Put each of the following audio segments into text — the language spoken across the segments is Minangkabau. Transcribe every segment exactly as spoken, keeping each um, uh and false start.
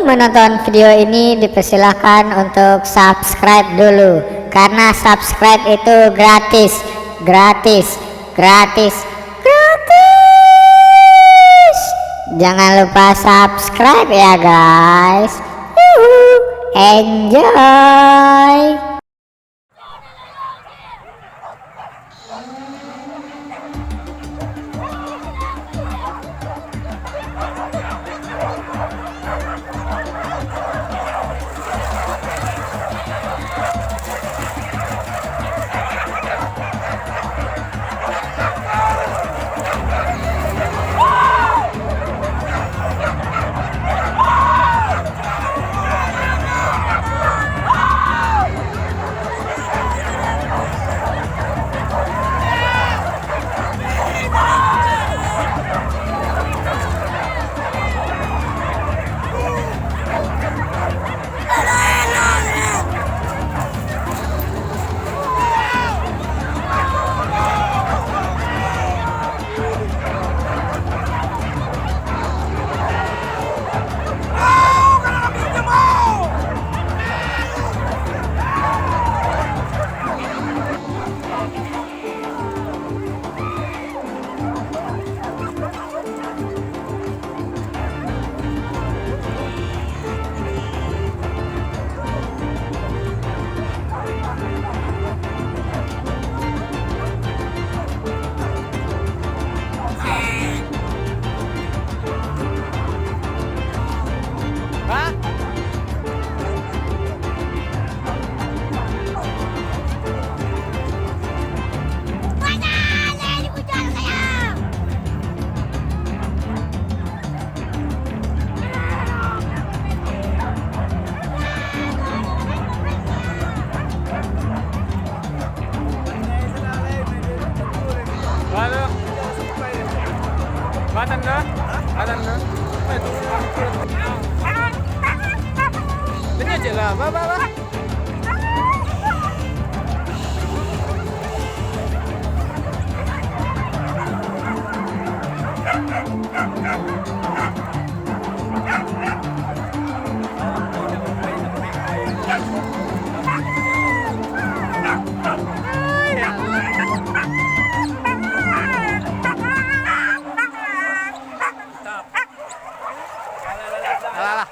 Menonton video ini dipersilahkan untuk subscribe dulu, karena subscribe itu gratis, gratis, gratis, gratis. Jangan lupa subscribe ya, guys. Yuhu, enjoy. Tadi aja lah, ba, ba, ba. Alah, alah.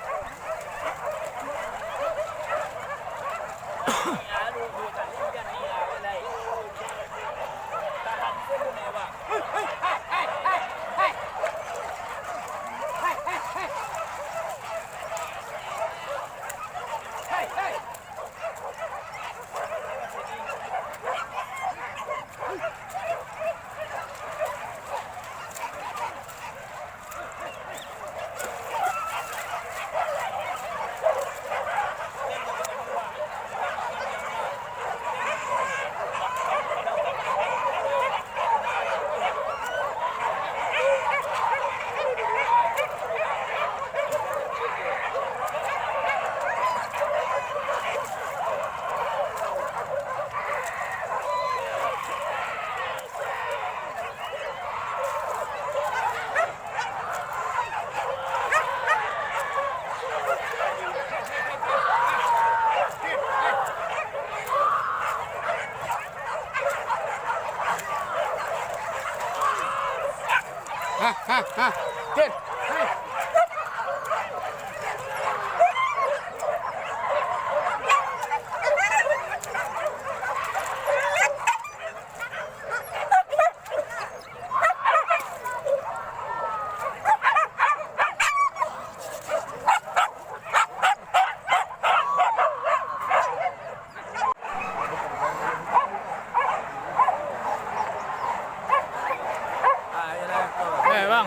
Eh, bang.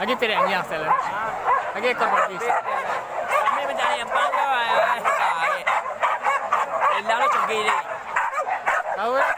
Lagi tidak yang salah. Lagi ekor babi. Kami mencari yang panjang, ya. Elang lo cegil. Tahu lah.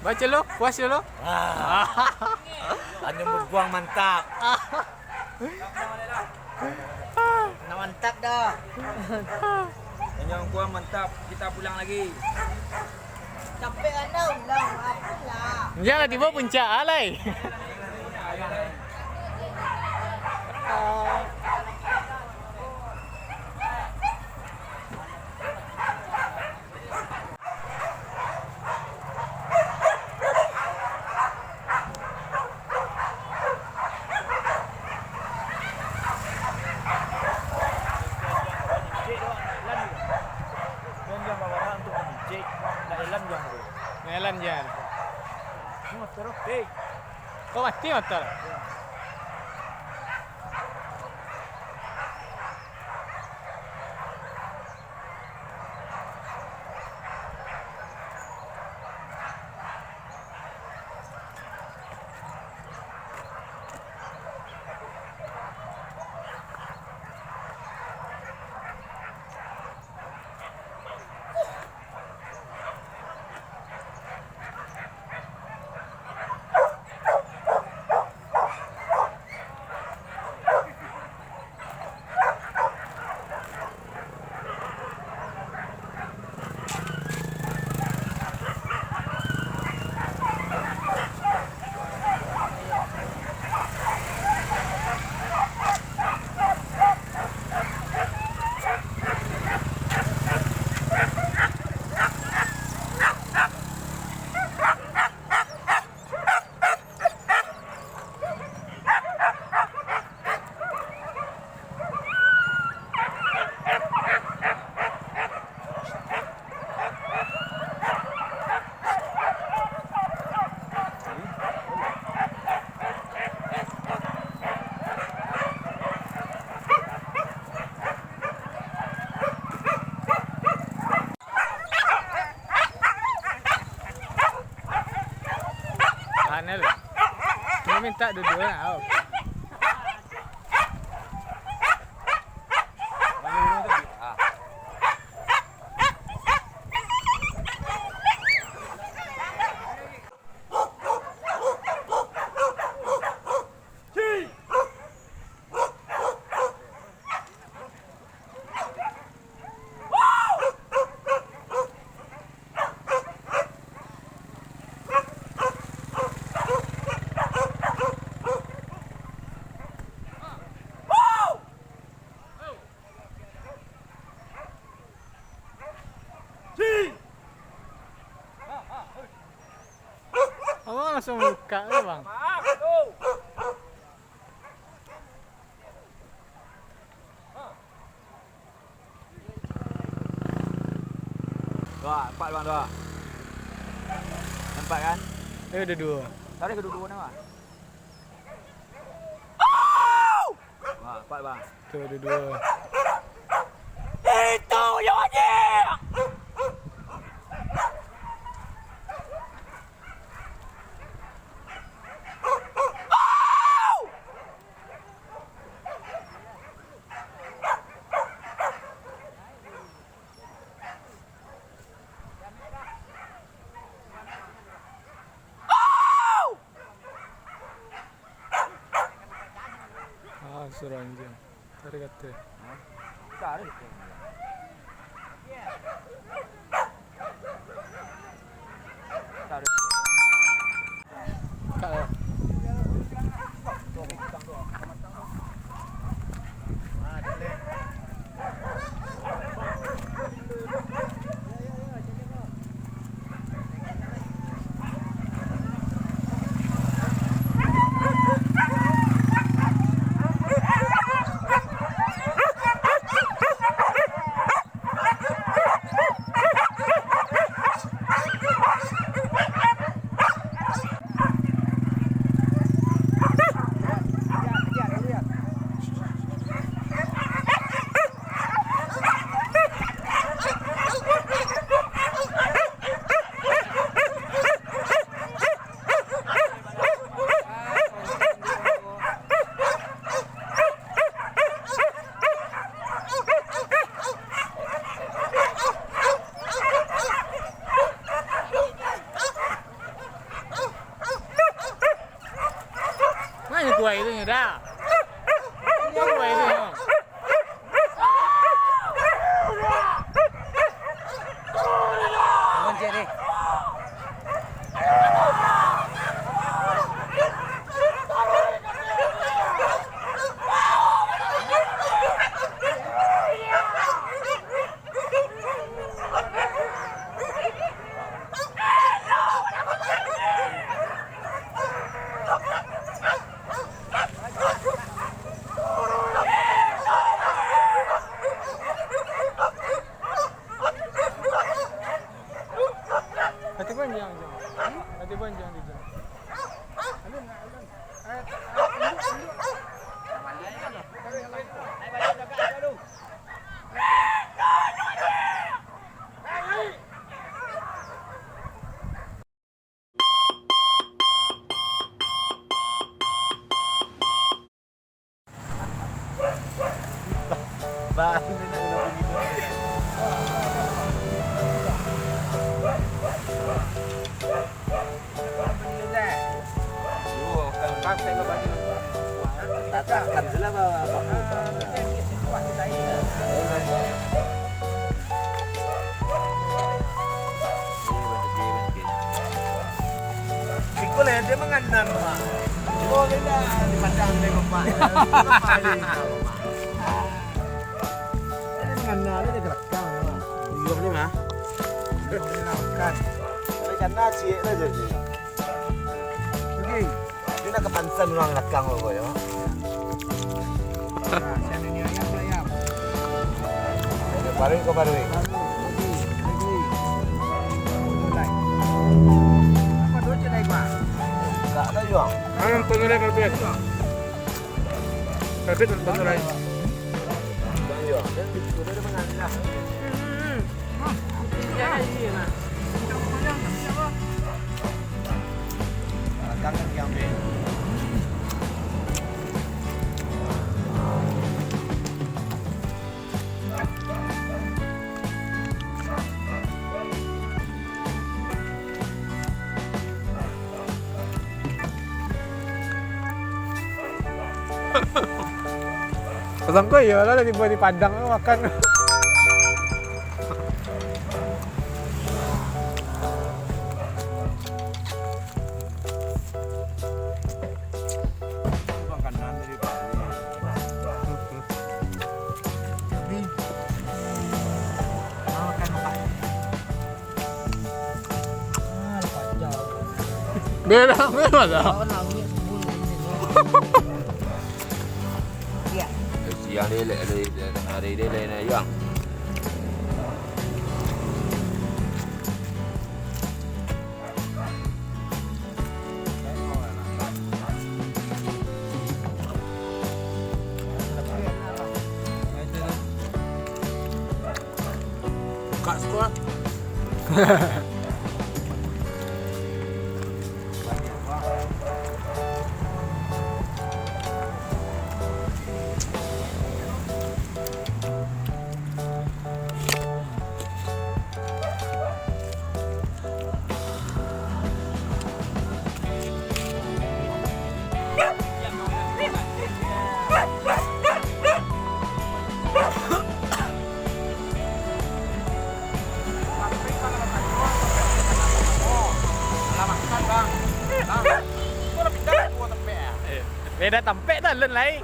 Baco lo, puas lo. Ah. Anyo babuang mantap. Nah, mantap dah. Anyo babuang mantap, kita pulang lagi. Capek kan dah ulang, apalah. Jangan tibo puncak alai. Nailan jan. Kau mati motor. Aneh lo. Dia minta duduk lah. Au. Abang langsung buka tu, Bang. Dua, empat, Bang, dua. Nampak kan? Eh, ada dua. Tarik ke dua-dua ni, Bang. Wah, empat, Bang. Tu ada dua. Itu yang wajib. Ah, surang je. Tarik kata. Tarik kata. Tarik. Kak. Itu nyo dah. Itu nyo. Bangun ciek deh. Hati panjang je. Hati panjang je. Iko lah dia manganan, Pak. Oh, beda. Dipandang dia, Pak. Dia manganan dia gerakkan, Pak. Buyuang ni mah. Dia makan. Tapi karena ciek lah jadi. Oke. Ini nak kepansan urang lakang ko, yo. Nah, siapa ni, ayam, ayam? Ada paruik ko paruik? Paruik, lagi, lagi. Apa tu je naik, Bang? Tak ada, Bang. Ayam tu naik, Bang. Tapi tentu lain. Sangko iyo lah, tibo di Padang tu makan. Makanan dari Bali. Tapi, makan apa? Beda, beda lah. Siang dia lek, hari, hari dia lain ayam. Buka skul. Beda tampek tu, alun lai.